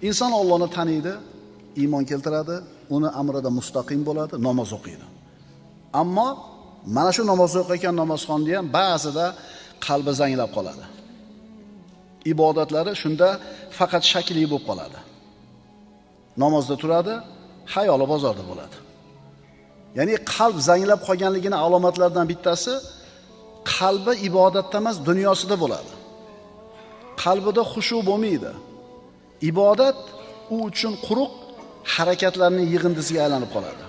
Inson Allohni taniydi, iymon keltiradi, uni amrida mustaqim bo'ladi, namoz o'qiydi. Ammo mana shu namoz o'qiyotgan namozxonni ham ba'zida qalbi zanglab qoladi. Ibodatlari shunda faqat shakli bo'lib qoladi. Namozda turadi, xayoli bozorda bo'ladi. Ya'ni qalb zanglab qolganligini alomatlaridan bittasi qalbi ibodatda emas, dunyosida bo'ladi. Qalbida xushu bo'lmaydi. Ibodat u uchun quruq harakatlarning yig'indisiga aylanib qoladi.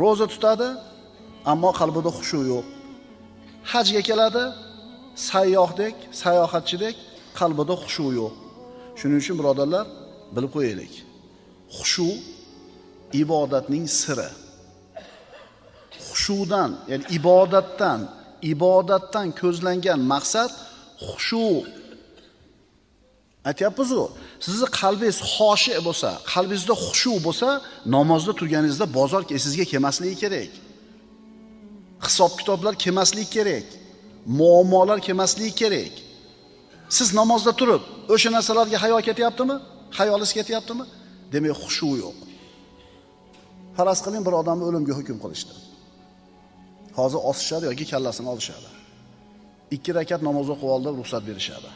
Roza tutadi, ammo qalbida xushu yo'q. Hajga keladi, sayyohdek, sayohatchidek qalbida xushu yo'q. Shuning uchun birodarlar, bilib qo'yaylik. Xushu ibodatning siri. Xushudan, ya'ni ibodatdan ko'zlangan maqsad xushu. Aytyapmiz-ku, sizni qalbingiz xoshi bo'lsa, qalbingizda xushu bo'lsa, namozda turganingizda bozor esingizga kelmasligi kerak. Hisob-kitoblar kelmasligi kerak. Muammolar kelmasligi kerak. Siz namozda turib, o'sha narsalarga hayo ketyaptimi? Xayolingiz ketyaptimi? Demak, xushu yo'q. Faraz qiling, bir odamni o'limga hukm qilishdi. Hozir osishadi yoki kallasini olishadi. 2 rakat namoz o'qib oldi, ruxsat berishadi.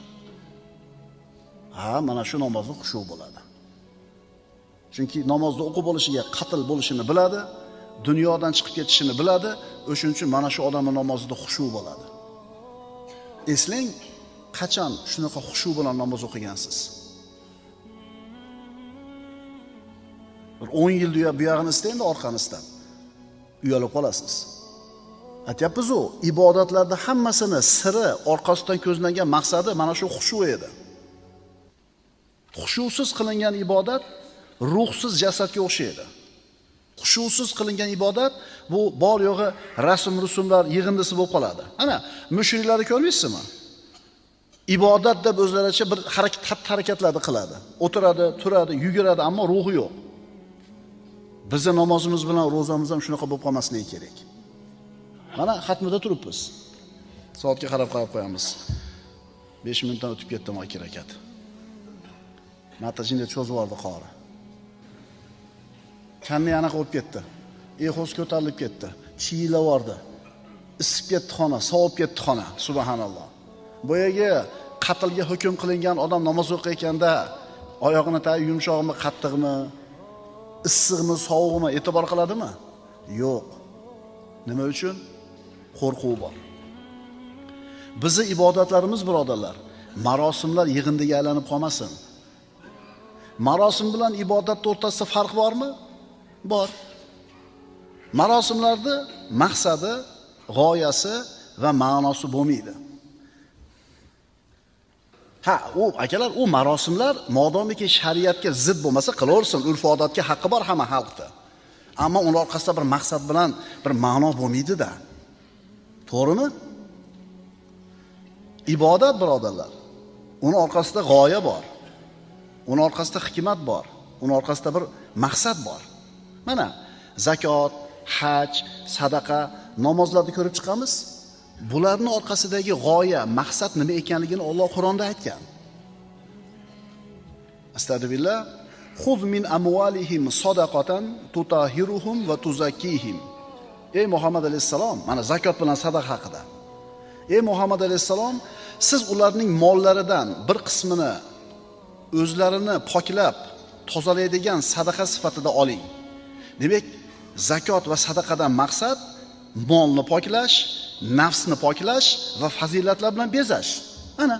Ha, mana shu namozda xushu bo'ladi. Chunki namozda o'qib bo'lishiga qatl bo'lishini biladi, dunyodan chiqib ketishini biladi, o'shuning uchun mana shu odamning namozida xushu bo'ladi. Eslang, qachon shunaqa xushu bilan namoz o'qigansiz? Bir 10 yil bu yog'ini istaydi, orqani istab. Uyalib qolasiz. Aytyapmiz-u, ibodatlarda hammasini siri, orqasidan ko'zlangan maqsadi mana shu xushu edi. Xushusiz qilingan ibodat ruhsiz jasadga o'xshaydi. Xushusiz qilingan ibodat bu bor yo'g'i rasm rusumlar yig'indisi bo'lib qoladi. Ana, mushriklarni ko'rmaysizmi? Ibodat deb o'zlaricha bir harakatlarni qiladi. O'tiradi, turadi, yuguradi, ammo ruhi yo'q. Bizning namozimiz bilan ro'zamiz ham shunaqa bo'lib qolmasligi kerak. Mana xatmida turibmiz. Soatga qarab qo'yamiz. 5 minutdan o'tib ketdim 2 rakat. Matajinda cho'zib yubordi qori. Kanni anaqa bo'lib ketdi. Exos ko'tarilib ketdi. Chiyilab yubordi. Isib ketdi xona, sovib ketdi xona. Subhanalloh. Boyagi qatlga hukm qilingan odam namoz o'qiyotganda oyog'ini tagi yumshoqmi, qattiqmi, issiqmi, sovuqmi e'tibor qiladimi? Yo'q. Nima uchun? Qo'rquv bor. Bizi ibodatlarimiz birodarlar, marosimlar yig'indiga aylanib qolmasin. Marosim bilan ibodat o'rtasida farq bormi? Bor. Marosimlarda maqsadi, g'oyasi va ma'nosi bo'lmaydi. Ha, u akalar, u marosimlar modomiki shariatga zid bo'lmasa qilaversin, urf-odatga haqqi bor hamma xalqda. Ammo uning orqasida bir maqsad bilan bir ma'no bo'lmaydi-da. To'g'rimi? Ibodat birodarlar, uning orqasida g'oya bor. Uning orqasida hikmat bor, uning orqasida bir maqsad bor. Mana zakot, haj, sadaqa, namozlarni ko'rib chiqamiz. Bularning orqasidagi g'oya, maqsad nima ekanligini Alloh Qur'onda aytgan. Astagfirullah, xuz min amwalihim sadaqatan tutahiruhum va tuzakkihim. Ey Muhammad alayhissalom, mana zakot bilan sadaqa haqida. Ey Muhammad alayhissalom, siz ularning mollaridan bir qismini o'zlarini poklab, tozalaydigan sadaqa sifatida oling. Demak, zakot va sadaqadan maqsad molni poklash, nafsni poklash va fazilatlar bilan bezash. Ana,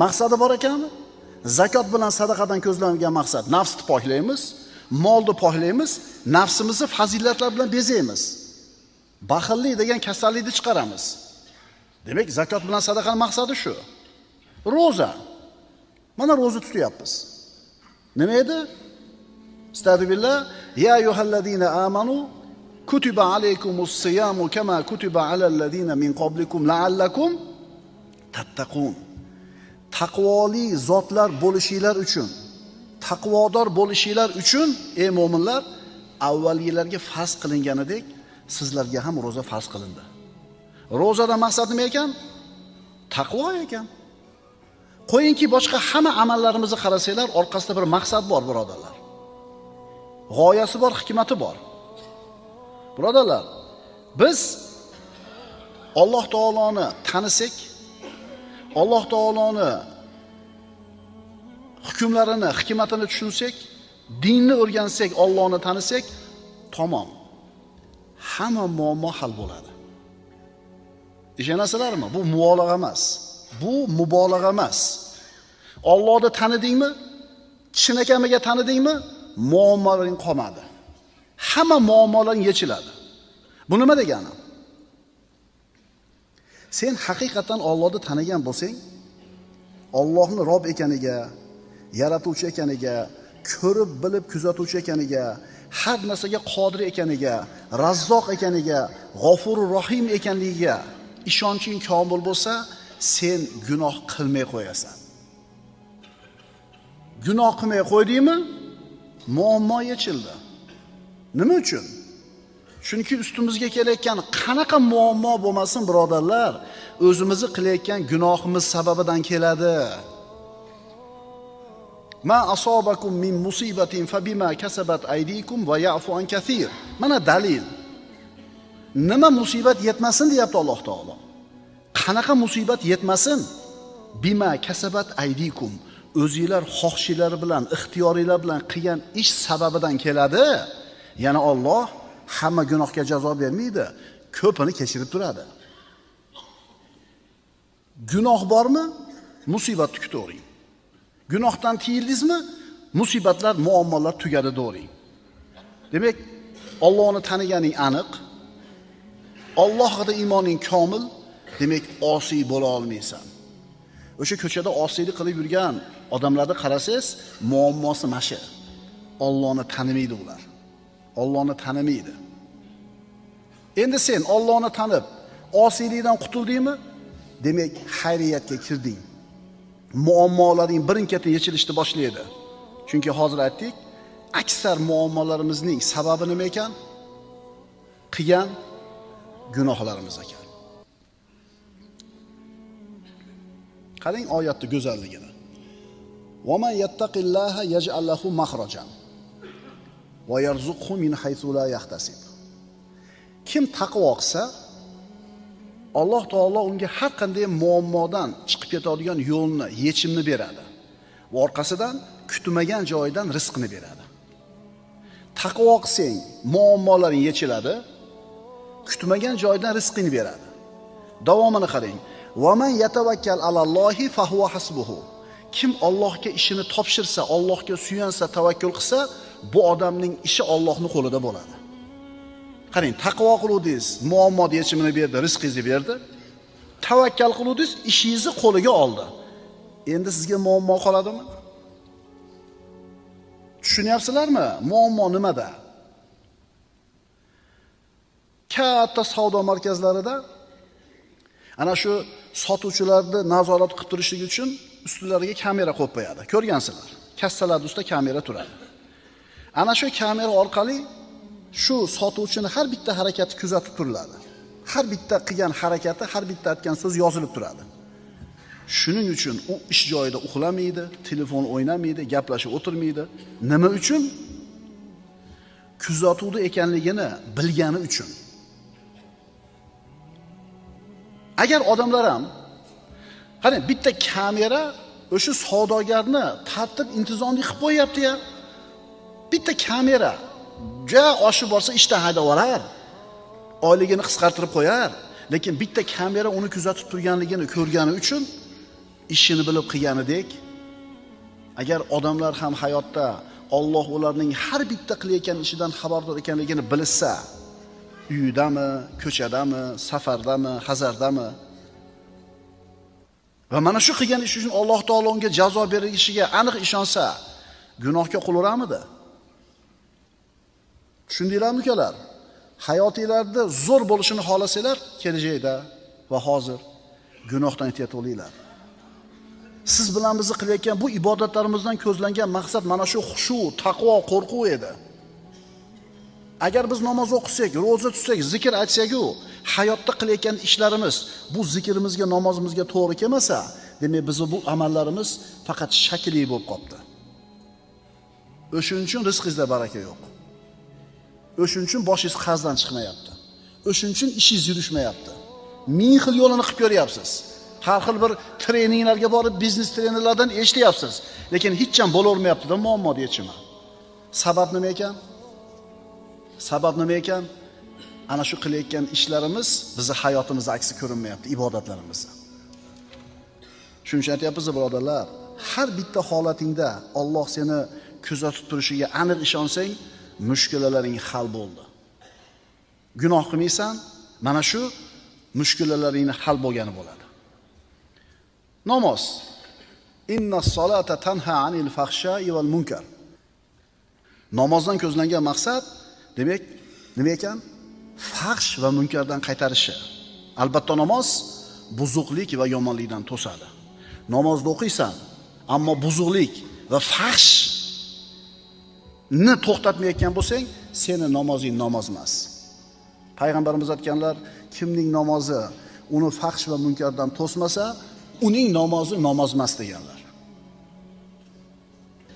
maqsadi bor ekanmi? Zakot bilan sadaqadan ko'zlangan maqsad nafsni poklaymiz, molni poklaymiz, nafsimizni fazilatlar bilan bezaymiz. Baxillik degan kasallikni chiqaramiz. Demak, zakot bilan sadaqaning maqsadi shu. Roza. Mana roza tutyapmiz. Nima edi? Astagfirullah, ya ayyuhallazina amanu kutiba alaykumus siyamu kama kutiba alal ladina min qablikum la'allakum tattaqun. Taqvoli zotlar bo'lishinglar uchun, taqvodor bo'lishinglar uchun ey mo'minlar, avvalgilarga farz qilinganidek sizlarga ham roza farz qilindi. Rozadan maqsad nima ekan? Taqvo ekan. Qo'yingki, boshqa hamma amallarimizni qarasanglar, orqasida bir maqsad bor, birodarlar. G'oyasi bor, hikmati bor. Birodarlar, biz Alloh taoloni tanisak, Alloh taoloni hukmlarini, hikmatini tushunsak, dinni o'rgansak, Allohni tanisak, tamom. Hamma muammo hal bo'ladi. Ishonasizlarmi? Bu mubolag'a emas. Bu mubolag'a emas. Allohni tanidingmi? Chinakamiga tanidingmi? Muammolaring qolmadi. Hamma muammolaring yechiladi. Bu nima degani? Sen haqiqatan Allohni tanigan bo'lsang, Allohni Rob ekaniga, yaratuvchi ekaniga, ko'rib bilib kuzatuvchi ekaniga, har narsaga qodir ekaniga, Razzoq ekaniga, G'ofurur Rohim ekanligiga ishonching komil bo'lsa, sen gunoh qilmay qo'yasan. Gunoh qilmay qo'ydingmi? Muammo yechildi. Nima uchun? Chunki ustimizga kelayotgan qanaqa muammo bo'lmasin, birodarlar, o'zimizni qilayotgan gunohimiz sababidan keladi. Ma asobakum min musibatin fabima kasabat aydikum va ya'fu an kathir. Mana dalil. Nima musibat yetmasin deyapti Alloh taolo. Qanaqa musibat yetmasin? Bima kasabat aydikum. O'zinglar xohishinglar bilan, ixtiyoringlar bilan qilgan ish sababidan keladi. Yana Alloh hamma gunohga jazo bermaydi, ko'pini kechirib turadi. Gunoh bormi? Musibatni kutavering. Gunohdan tiyildingizmi? Musibatlar, muammolar tugadi do'ring. Demak, Allohni taniganing aniq, Alloh haqida iymoning komil, demak osiy bo'la olmaysan. O'sha ko'chada osiylik qilib yurgan odamlarni qarasangiz, muammosi mana shu. Allohni tanimaydi ular. Allohni tanimaydi. Endi sen Allohni tanib, osiylikdan qutuldingmi? Demak, xayriyatga kirding. Muammolaring birin-ketin yechilishni boshlaydi. Chunki hozir aytdik, aksar muammolarimizning sababi nima ekan? Qilgan gunohlarimiz ekan. Qarang oyatning go'zalligini. Va man yattaqillaha yaj'al lahu makhrajan va yarzuqhu min haythu la yahtasib. Kim taqvo qilsa, Alloh taolo unga har qanday muammodan chiqib ketadigan yo'lni, yechimni beradi. Va orqasidan kutmagan joyidan rizqni beradi. Taqvo qilsang, muammolaring yechiladi, kutmagan joydan rizqini beradi. Davomini qarang. Va man yatavakkal alallohi fa huwa hasbuhu. Kim Allohga ishini topshirsa, Allohga suyansa, tavakkul qilsa, bu odamning ishi Allohning qo'lida bo'ladi. Qarang, taqvo qiluvdingiz, muammo yechimini berdi, rizqingizni berdi. Tavakkal qiluvdingiz, ishingizni qo'liga oldi. Endi sizga muammo qoladimi? Tushunyapsizlarmi? Muammo nimada? Katta savdo markazlarida ana shu sotuvchilarni nazorat qilib turishlik uchun ustilariga kamera qo'yib qo'yadi. Ko'rgansizlar. Kassalar ustida kamera turadi. Ana shu kamera orqali shu sotuvchini har bitta harakati kuzatib turiladi. Har bitta qilgan harakati, har bitta aytgan so'z yozilib turadi. Shuning uchun u ish joyida uxlamaydi, telefon o'ynamaydi, gaplashib o'tirmaydi. Nima uchun? Kuzatuvda ekanligini bilgani uchun. Agar odamlar ham qarang, bitta kamera o'sha savdogarni tartib intizomli qilib qo'yapti-ya. Bitta kamera ja oshib borsa ishdan haydab yuborar, oyligini qisqartirib qo'yar, lekin bitta kamera uni kuzatib turganligini ko'rgani uchun ishini bilib qilganidek, agar odamlar ham hayotda Alloh ularning har bitta qilayotgan ishidan xabardor ekanligini bilsa, uyidami, ko'chadami, safardami, hazardami va mana shu qilgan ishi uchun Alloh taolo unga jazo berishiga aniq ishonsa, gunohga qo'l uramidi? Tushundinglarmi ukalar? Hayotinglarda zo'r bo'lishini xohlasanglar, kelajakda va hozir gunohdan ehtiyot bo'linglar. Siz bilan bizni qilayotgan bu ibodatlarimizdan ko'zlangan maqsad mana shu xushu, taqvo, qo'rquv edi. Agar biz namoz o'qisak, ro'za tutsak, zikr aytsak-u, hayotda qilayotgan ishlarimiz bu zikrimizga, namozimizga to'g'ri kelmasa, demak bizning bu amallarimiz faqat shakli bo'lib qopti. O'shuning uchun rizqingizda baraka yo'q. O'shuning uchun boshingiz qarzdan chiqmayapti. O'shuning uchun ishingiz yurishmayapti. Ming xil yo'lini qilib ko'ryapsiz. Har xil bir treninglarga borib, biznes trenerlardan eshityapsiz, lekin hech ham bo'lavermayapti-da muammo yechimi. Sabab nima ekan? Sabab nima ekan? Ana shu qilayotgan ishlarimiz bizni hayotimizda aksi ko'rinmayapti, ibodatlarimizda. Shuning uchun aytyapmiz, birodarlar, har bitta holatingda Alloh seni kuzatib turishiga aniq ishonsang, mushkulalaring hal bo'ldi. Gunoh qilmaysan, mana shu mushkulalaringni hal bo'lgani bo'ladi. Namoz. Inna solata tanha anil fahsha'i val munkar. Namozdan ko'zlangan maqsad demak nima ekan? Fahsh va munkardan qaytarishi. Albatta namoz buzuqlik va yomonlikdan to'sadi. Namozni o'qiysan, ammo buzuqlik va fahshni to'xtatmayotgan bo'lsang, seni namozing namoz emas. Payg'ambarimiz aytganlar, kimning namozi uni fahsh va munkardan to'smasa, uning namozi namoz emas deganlar.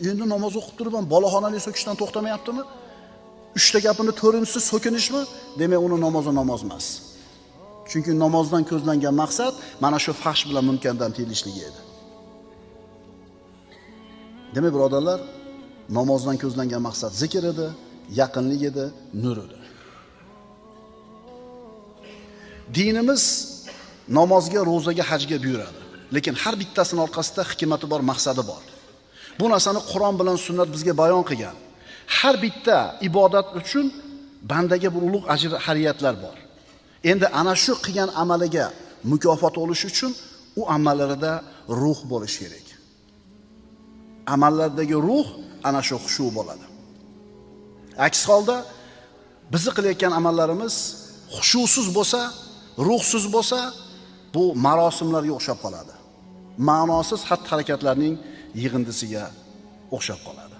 Endi namoz o'qib turib ham boloxonali so'kishdan to'xtamayaptimi? Uchta gapini to'rtinchisi so'kinishmi? Demak, uni namozi namoz emas. Chunki namozdan ko'zlangan maqsad mana shu fahsh bilan munkardan tiyilishligi edi. Demak, birodarlar, namozdan ko'zlangan maqsad zikr edi, yaqinlik edi, nur edi. Dinimiz namozga, ro'zaga, hajga buyuradi. Lekin har bittasining orqasida hikmati bor, maqsadi bor. Bu narsani Qur'on bilan sunnat bizga bayon qilgan. Har bitta ibodat uchun bandaga bir ulug' ajr hariyatlar bor. Endi ana shu qilgan amaliga mukofot olish uchun u amallarida ruh bo'lish kerak. Amallardagi ruh ana shu xushu bo'ladi. Aks holda bizni qilayotgan amallarimiz xushusiz bo'lsa, ruhsiz bo'lsa, bu marosimlarga o'xshab qoladi. Ma'nosiz xatti-harakatlarning yig'indisiga o'xshab qoladi.